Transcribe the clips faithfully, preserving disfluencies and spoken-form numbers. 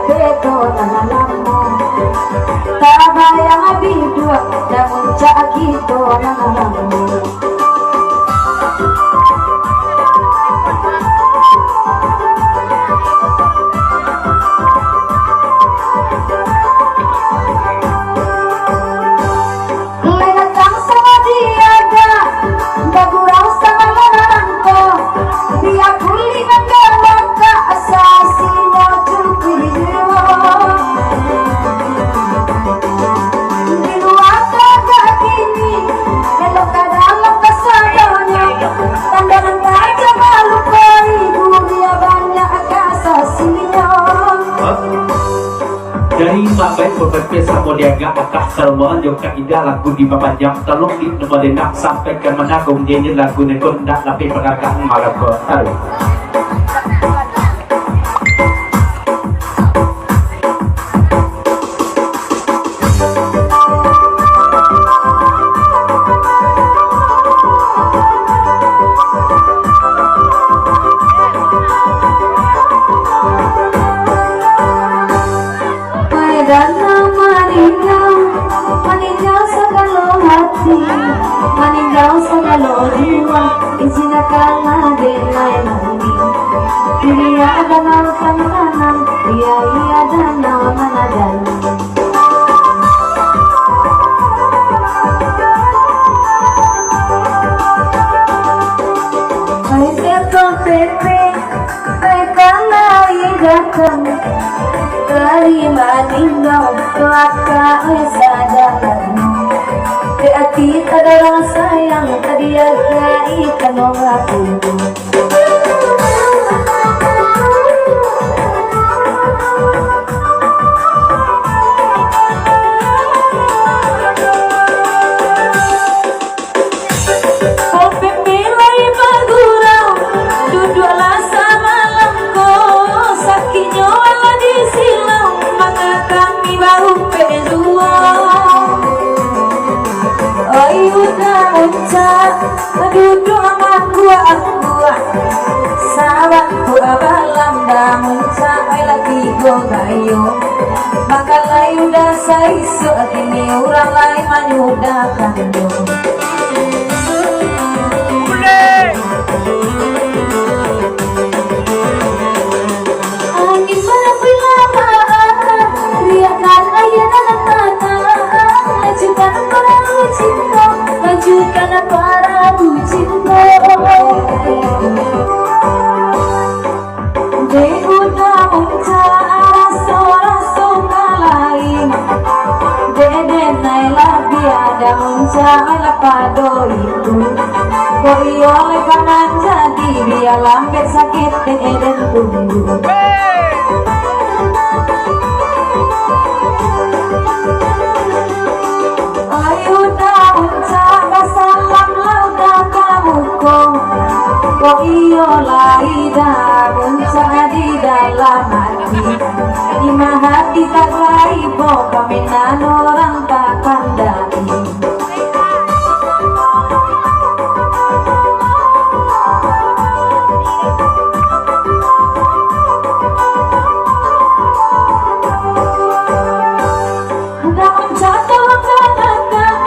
Beto nan lamo, tabayang biduak, namun cak kito nan lamo. Lai datang sama diaga, bagurau sama lalangko, bia kuli nan galakak, sasinyo cukuik juo. Di lua tagak kini, elok ka dalam kasadonyo, tando nan tajam balukoi, dunia banyak ka sasinyo. Dari Mak Baik Pepepes samo diagak akah sarumaan jo Kak Indah lagu di bapanjang, tolong di nomor dendak sampaikan managung nyanyi lagu neko ndak lapeh pangarakan malam ko. Taruih. Pai danau maningau, maningau sagalo hati, maningau sagalo jiwa, izinkan lah denai nani. Dunia danau tantangan, iya, iya danau nan ado. Pai teko pepe, pai kanai datang, dari maningau kelakak sajalan. Di ati tadorong sayang, tadi agai kano aku. Pamimilai bagurau, duduaklah samalam ko, sakiknyo alah disilau, mangakami baupek juo. Oi uda muncak, duduak mangguak-angguak, sabab tu abalam da muncak, ai lah tigo gayo. Makan lai uda saisuak, kini urang lai manyudahan jo. Angin marapuih lamaan, riakkan aia dalam tanah, lanjutkan parahu cinta, lanjutkan parahu cinta. Dek uda muncak raso-raso ka lain, dek denai lah biada muncak lah pado itu. Kok iyo lai ka manjadi, bia lambek saketek den tunggu. Oi uda muncak, basalam lah uda ka muko. Kok iyo lai da muncak di dalam ati. Imah ati tak laibo, paminan urang tak kandaki. Uda muncak tolong tanangkan,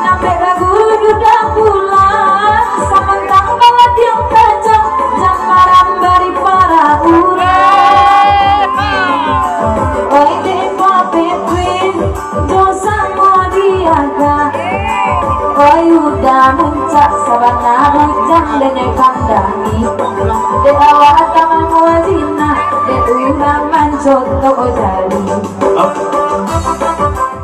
nambek bagulu duda pulang, samantang baladiang tajam, jan marambari para urang. Oi dek Pak Petri, jo samo diaga. Oi uda muncak sabana bujang denai kandani. Dek awak taman wajina, dek urang mancotok jari.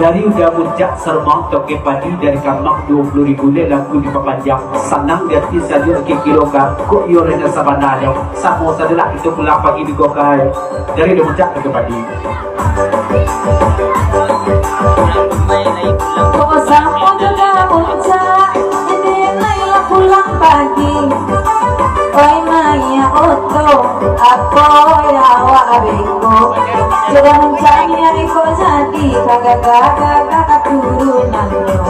Dari uda muncak sarumah toke padi dari kamah duo puluah ribu lek lagu dipapanjang. Sanang di ati sajo ake kiro ka, kok iyo rena sabananyo. Samo sajolah kito pulang pagi di gokai. Dari uda muncak toke padi. Kok samo jo uda muncak, denai lah pulang pagi. Oi maya oto, apo yo awak beko. Sudah mencari iko jadi, kagak-kagak katurunannyo.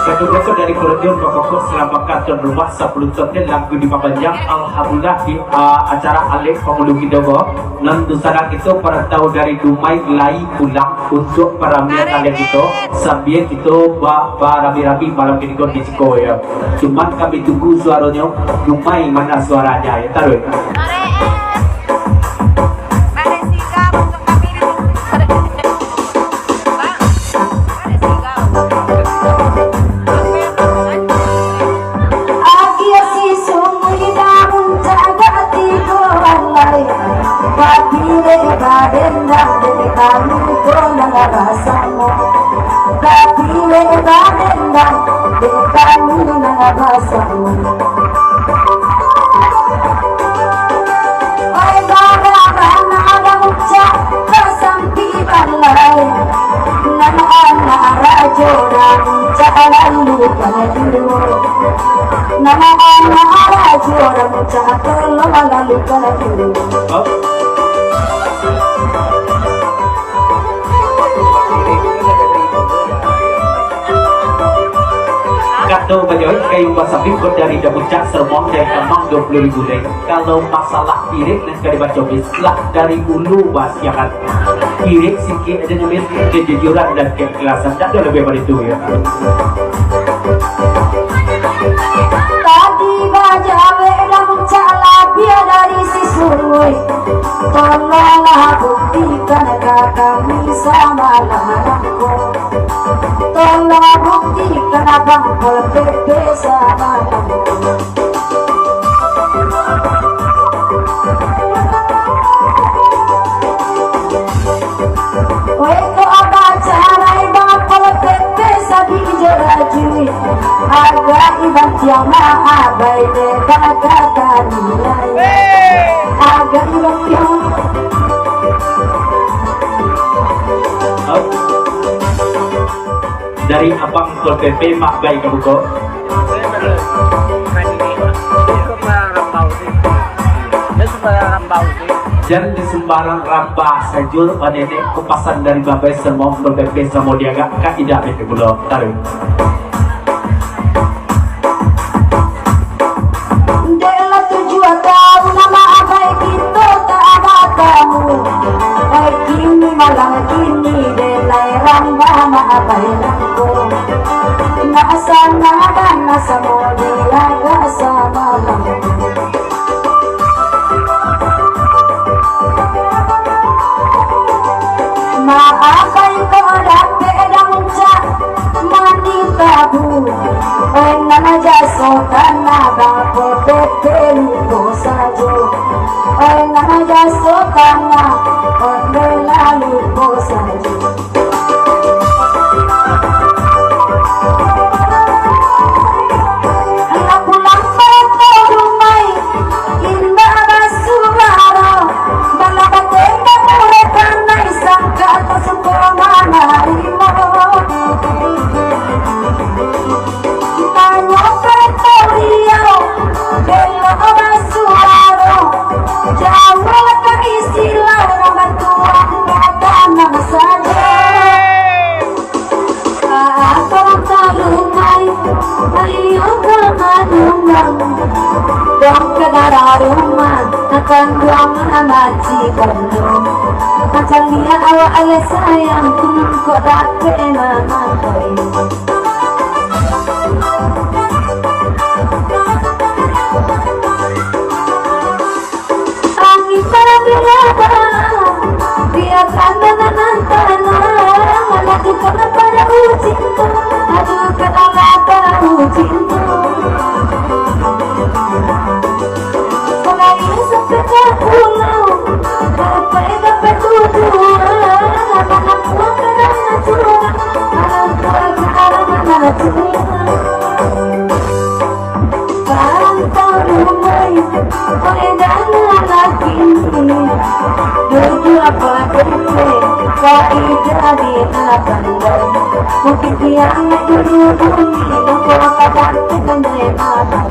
Baju berikut dari Koridor Bapakok Selambaka tuan rumah sapuluh ton den lagu di Papanjang. Alhamdulillah di, ah, acara Alek Pangulu Kidogo. Nan tu sanak itu parantau dari Dumai lai pulang untuk paramian Alek itu. Sambil kita ba-, barami-rami malam ini di siko ya. Cuman kami tunggu suaronyo Dumai mana suaranya ya taruh. Agiah si sungguih daun cagak tigo alai, tapi dek badendang dek kami ko nan basamo. Tapi dek badendang dek kami nan basamo. Oi, bara-bara nan ucap ka sampitan lai, nan anak rajo nan ucap lalu ka dulu, nan anak rajo nan ucap tolong lalu ka dulu. Kato bajawek kayu basapik, kot dari Dabucak, Seremong dari Kamang dua puluh ribu deh. Kalau masalah irik nan ka dibaco, Miss, lah dari ulu basiakan. Irik sikik aja nyo, Miss, kejujuran dan keikhlasan, tak ada lebih dari itu ya. Tadi bajawek Dabucak labiah dari si Suruik. Tolonglah buktikan ka kami samalam ko. Tolong buktikan Abang Pol P P samalam ko. Weh, kok Abang carai Bang Pol P P sadih jo rajuik. Agak iban tiang maaf bae dek bakataniai. Agak iban tiang. Dari Abang Pol P P, mak baik ka buko. Jan di sumbarang rambah sajo, nenek ko pasan dari babai samo, Pol P P samo diagak ka idak itu pulo. Taruih. Dek lah tujuah taun nama abai kito tak batamu. Ai kini malam kini dek lai rambah ma abai nangko. Nak sanang dan nak samo diagak samalam. Maaf, ai ko dapek Dabucak mandi tabu. Oi, nan jaso tanah bapo tete lupo sajo. Oi, nan jaso tanah ondeh lah lupo sajo. Anak pulang barato rumai, indak basuaro, bala batembak murah kanai sangka tak suko manarimo. Tanyo ka Toriau, belo basuaro, jauah ka istilah urang batuah ka tanah sajo. Aa, ka rumah, ayo ka manumbang, dong ka darah rumah, akan buang amaji kandung. Macam dia awak ale sayang, kunun kok dapek mamakai. Angin panas biyah, biarkan menenang tanah, lakukan pada uji tu, adukan Allah pada uji tu. Mulai sampai ke pulau, sampai dapat tujuan, anak buah kadang curang, anak buah kadang curang. Rantau rumai, oi dana laki ni. Duduk apa duduk, kaidah di abang. Mungkin tiang dulu bumi, nampak kadang terkendai abang.